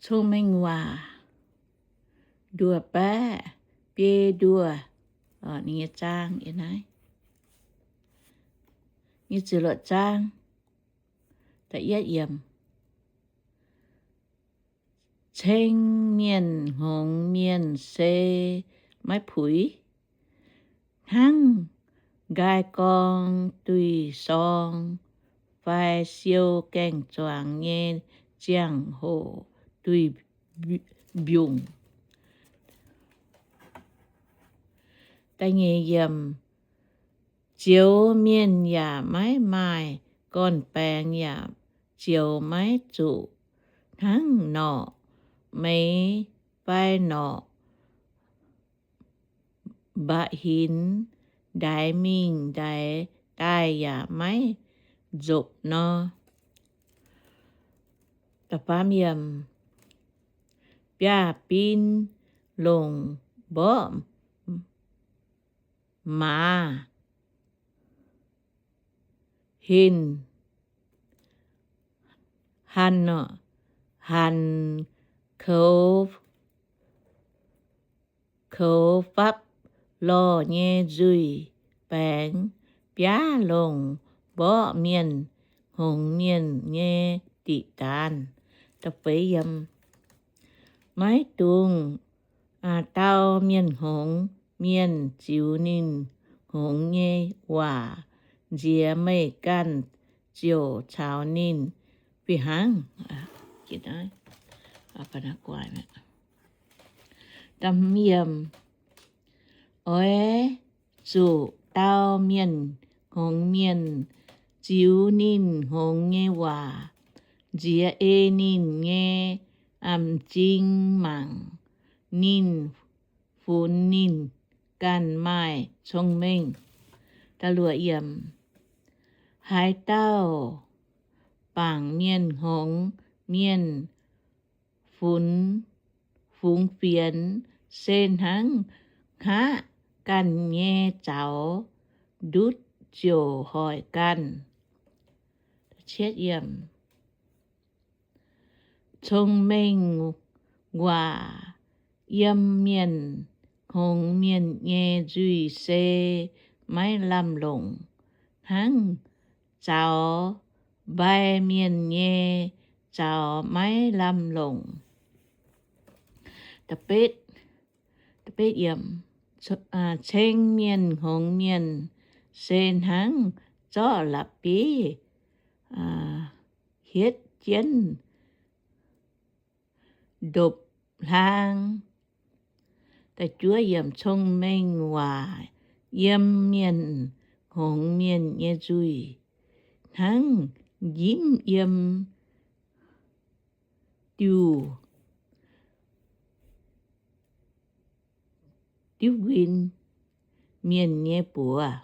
Cong-Mengh Waac nduoh baeqv biei nduoh. Ninh nyei zaang yiem naaiv. Nyic ziepc luoqc zaang, da'yietv yiemc. Ceng mienh hngongx mienh se maiv puix, hnangv nqaai gorng duih sorng fai siou gaeng-zuangx nyei ziangh hoc duih mbiungc. Da'nyeic yiemc. Zioux mienh yaac maiv maaih, gorn-baengx yaac zioux maiv zuqc, hnangv norqc meix fai norqc mba'hinx ndaix mingh ndaix daaih yaac maiv nzopc nor. Biaav-bin longc mborqv maaz, henh, hanc, hanc koux, koux fapv lorh nyei nzuih baengx, biaav longc mborqv mienh hngongx mienh nyei diqc daanz. Maiv dungx dau mienh hngongx mienh ziux ninh hngongx nyei waac nziex meih ganh ziouc caux ninh fih hnangv. Oix zuqc dau mienh hngongx mienh ziux ninh hngongx nyei waac nziex ei ninh nyei m'zing mangc ninh, funx ninh ganh maaih cong-mengh. Haaix dauh bangc mienh hngongx mienh fungx fienx se hnangv hngaqv ganh nyei zaux, ndutv ziouc hoic ganh. Cong-mengh waac yiem mienh hngongx mienh nyei nzuih se maiv lamh longc, hnangv zaux mbai mienh nyei zaux maiv lamh longc. Ceng mienh hngongx mienh se hnangv zorqv la'bieiv hietv jienv ndopv-hlaang. Cong-mengh waac yiem mienh hngongx mienh nyei nzuih hnangv njimv yiem diuv, diuv nquin mienh nyei buoz.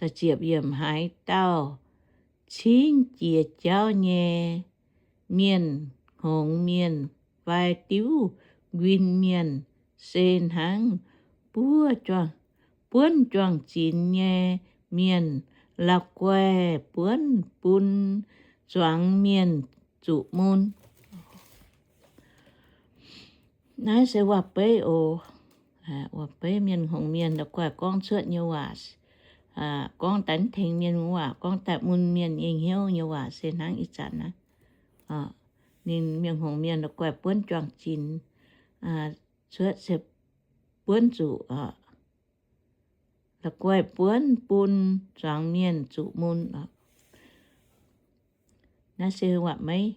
Haaix dauh cingv jiex jauv nyei mienh hngongx mienh fai diuv nquin mienh se hnangv buonv juang-zinx nyei mienh la'guaih buonv bun zuangx mienh zuqc mun. Naaiv se waac-beiv oc. Waac-beiv mienh hngongx mienh la'guaih gorngv cuotv nyei waac, gorngv daaih tengx mienh waac, gorngv daaih mun mienh nyei hnyouv nyei waac se hnangv ih zanc naaiv. Ninh mienh hngongx mienh la'guaih buonv juang-zinx cuotv se buonv zuqc, la'guaih buonv bun zuangx mienh zuqc mun oc. Naaiv se waac-meiv.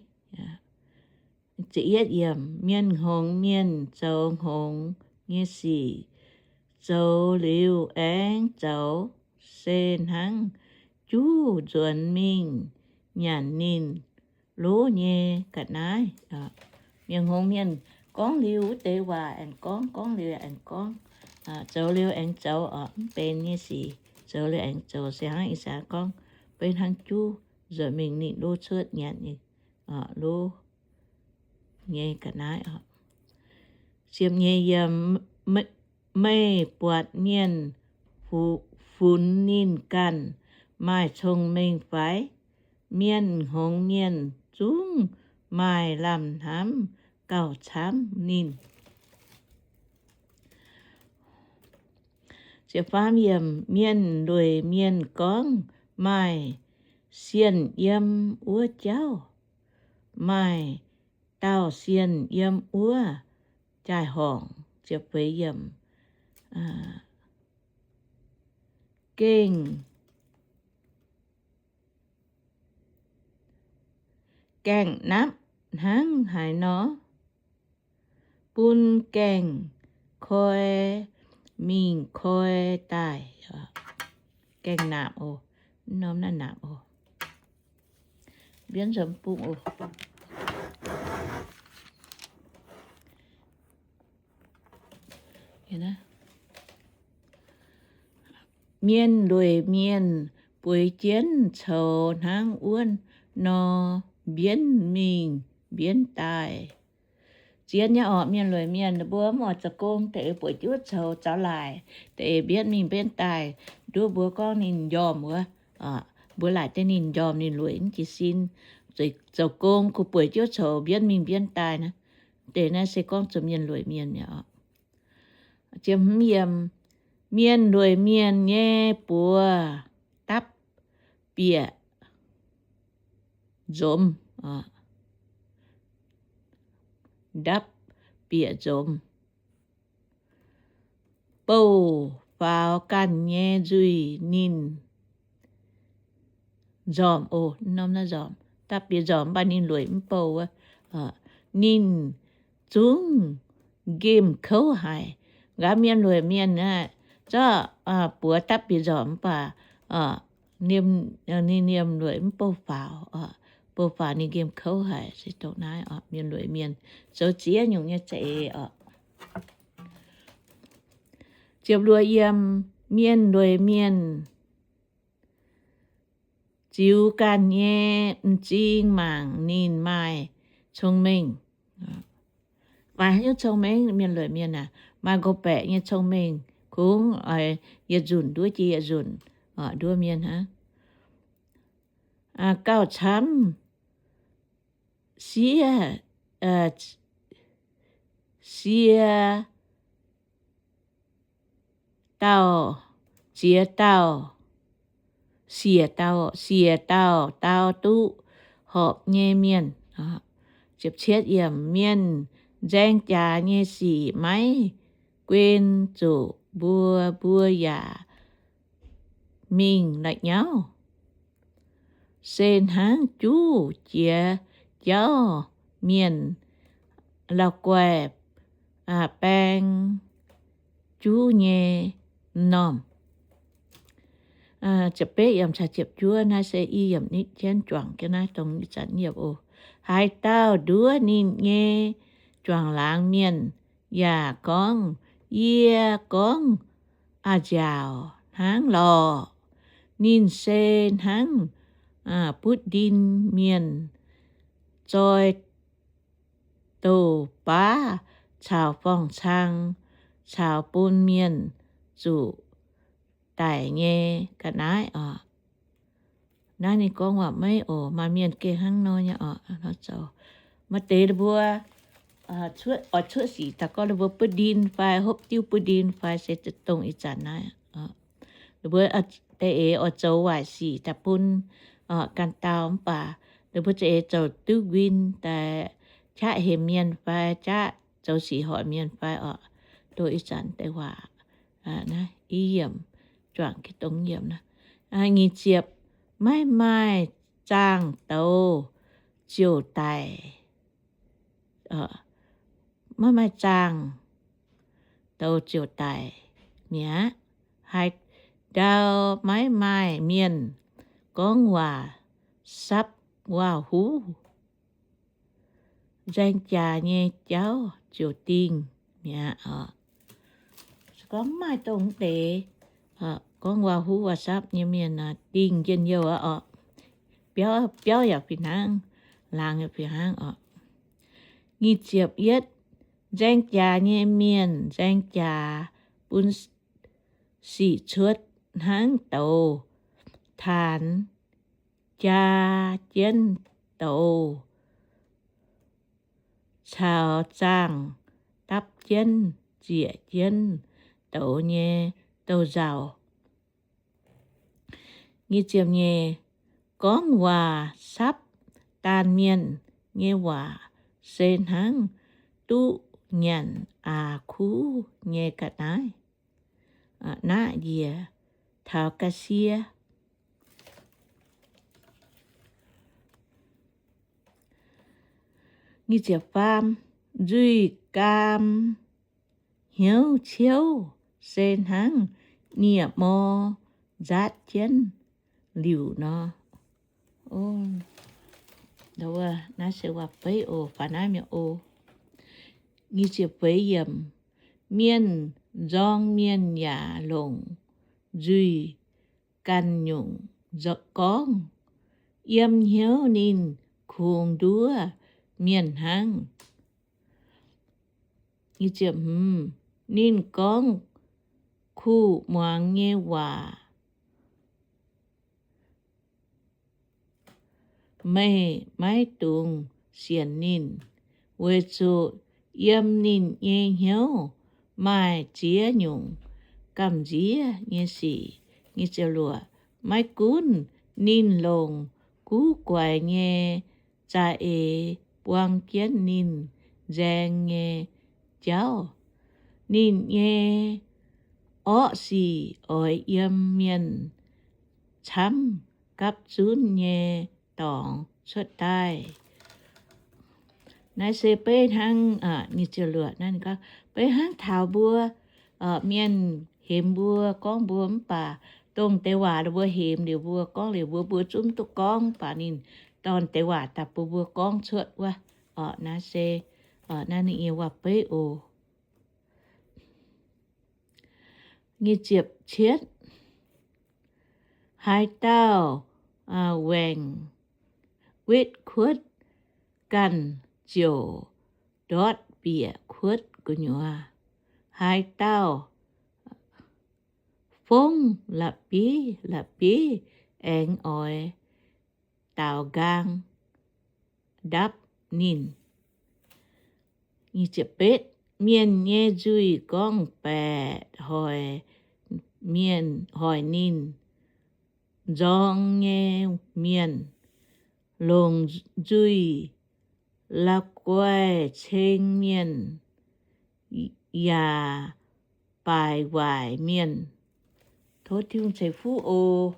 Mienh hngongx mienh zoux hngongx nyei sic, zoux liuz aengx zoux, se hnangv juv nzuonx mingh nyanc ninh lov nyei ga'naaiv. Mienh hngongx mienh gorngv liuz wuov deix waac aengx gorngv, gorngv liuz aengx gorngv, zoux liuz aengx zoux oc. Mv benx nyei sic, zoux liuz aengx zoux, se hnangv ih zanc gorngv, beiv hnangv juv nzuonx mingh ninh lov cuotv nyanc ninh lov nyei ga'naaiv oc. Ziepc nyeic yiem, meih buatc mienh funx ninh ganh maaih cong-mengh fai? Mienh hngongx mienh zungv maaih lamh hnamv gauh camv ninh. Ziepc faam yiemc, mienh lueic mienh gorngv maaih sienh yiem wuov jauv, maaih dauh sienh yiem wuov jaai-horngc. Ziepc feix yiemc, gengh gaengh napv hnangv haaix nor, bun gaengh koi mingh koi daaih. Gaengh naamc oc. Norm naaiv naamc oc. Mbienv nzomz bung oc. Mienh lueic mienh bueix jienv coux hnangv wuov nor, mbienv mingh mbienv daaih. Zien nyei orqc, mienh lueic mienh mbuo mv oix zoux gong, deix bueix jienv wuov coux zaux laaic, deix mbienv mingh mbienv daaih. Nduov mbuo gorngv ninh njormh wuov, mbuo laaic deix ninh njormh, ninh lueic mv jiez sin, zoux gong kungx bueix jienv wuov coux mbienv mingh mbienv daaih naaiv. Deix naaiv se gorngv zuqc mienh lueic mienh mi'aqv. Ziepc hmz yiemc, mienh lueic mienh nyei buoz dapv bieqc nzomz, dapv bieqc nzomz, bouh faaux ganh nyei nzuih ninh nzormc oc. Norm naaiv nzormc, dapv bieqc nzormc mv baac ninh lueic mv bouh wuov, ninh zungv nqemh kouv haic. Nqa'haav mienh lueic mienh aeqv, zorqv buoz dapv bieqc nzormc mv baac ninh liemh lueic mv bouh faaux, bouh faaux ninh nqemh kouv haic. Se dongh naaiv oc, mienh lueic mienh zoux ziex nyungc nyei za'eix oc. Ziepc luoqc yiemc, mienh lueic mienh ziux ganh nyei m'zing mangc ninh maaih cong-mengh. Maaih haaix nyungc cong-mengh? Mienh lueic mienh aah, maaih nqox-baeqc nyei cong-mengh, kungx oix yietc nzunc nduov jiex yietc nzunc nduov mienh hnangv. Gauh camv siev, siev dauh, ziex dauh, siec dauh, siec dauh dau duqv horpc nyei mienh. Ziepc cietv yiemc, mienh nzaeng jaax nyei sic maiv guen zuqc mbuo, mbuo yaac mingh la'nyauv. Se hnangv juv jiex jauv mienh lauh guaih baeng juv nyei m'normh. Ziepc betv yiemc caux ziepc juov naaiv se i yiemc nitv jienv juangc jienv naaiv dongh ih zanc yiem oc. Haaix dauh nduov ninh nyei juangc laangz mienh yaac gorngv, yie gorngv a'nziaauc hnangv lorqc. Ninh se hnangv butv ndin mienh zoi douc baav caux forng-cang caux bun mienh zuqc daic nyei ga'naaiv oc. Naaiv ninh gorngv waac maiv oc, maaih mienh gengh hnangv nor nyei oc. Maaih deix ninh mbuo oix cuotv sic daaih gorngv ninh mbuo butv ndin fai hopv diuv butv ndin fai se dongh ih zanc naaiv. Ninh mbuo da'eix oix zoux waaic sic daaih bun ganh dauh mv baac ninh mbuo za'eix zoux duqv nquin daaih qaqv hemx mienh fai qaqv zoux sic hoic mienh fai oc. Dongh ih zanc deix waac naaiv i yiemc juangc jienv dongh yiemc naaiv. Nyic ziepc, maiv maaih zaangh douz ziouc daic. Maiv maaih zaangh douz ziouc daic mi'aqv. Haaix ndau maiv maaih mienh gorngv waac sapv waac-huv, nzaeng jaax nyei jauv ziouc dingh mi'aqv oc. Se gorngv maiv maaih dongh deix gorngv waac-huv waac-sapv nyei mienh nor, dingh njien-youh aqv oc. Biauv, biauv yaac fih hnangv, laangz yaac fih hnangv oc. Nyic ziepc yietv, nzaeng jaax nyei mienh nzaeng jaax bun sic cuotv hnangv douz taanx jaa jienv douz caux zaangh dapv jienv, zieqc jienv douz nyei douz-nzauh. Nyic ziepc nyeic, gorngv waac sapv daanh mienh nyei waac se hnangv duqv nyanc aqc kuv nyei ga'naaiv. Naqv njiec taux ga'sie. Nyic ziepc faam, nzuih gaam hnyouv ciouv se hnangv nie-mor nzaatv jienv liuc nor. Naaiv se waac-beiv oc, faaux naaiv mi'aqv oc. Nyic ziepc feix yiemc, mienh nzorng mienh yaac longc nzuih ganh nyungc gorngv. Yiem hnyouv ninh kungx nduov mienh hnangv. Ninh gorngv kuv muangx nyei waac, meih maiv dungx sienx ninh, weic zuqc yiem ninh nyei hnyouv maaih ziex nyungc gamh nziev nyei sic. Maiv gunv ninh longc guv guaix nyei za'eix buang jienv ninh nzaeng nyei jauv, ninh nyei orqv sic oix yiem mienh camv gapv zunv nyei dorngx cuotv daaih. Naaiv se beiv hnangv, beiv hnangv taux mbuo mienh hemx mbuo, gorngv mbuo mv baac dongh deix waac mbuo hemx liuz mbuo gorngv liuz mbuo, mbuo zungv duqv gorngv, mv baac ninh dorh deix waac daaih bun mbuo gorngv cuotv wuov. Naaiv se naaiv ninh nyei waac-beiv oc. Nyic ziepc cietv, haaix dauh waengc wetv kuotv ganh ziouc ndortv bieqc kuotv gu'nyuoz. Haaix dauh fongv la'bieiv, la'bieiv aengx oix daaux nqaang ndapv ninh. Mienh nyei nzuih gorngv-baeqc hoic mienh, hoic ninh. Nzorng nyei mienh longc nzuih la'guaih ceng mienh, yaac baaic waaic mienh. Tov Tin-Hungh ceix fuqv oc.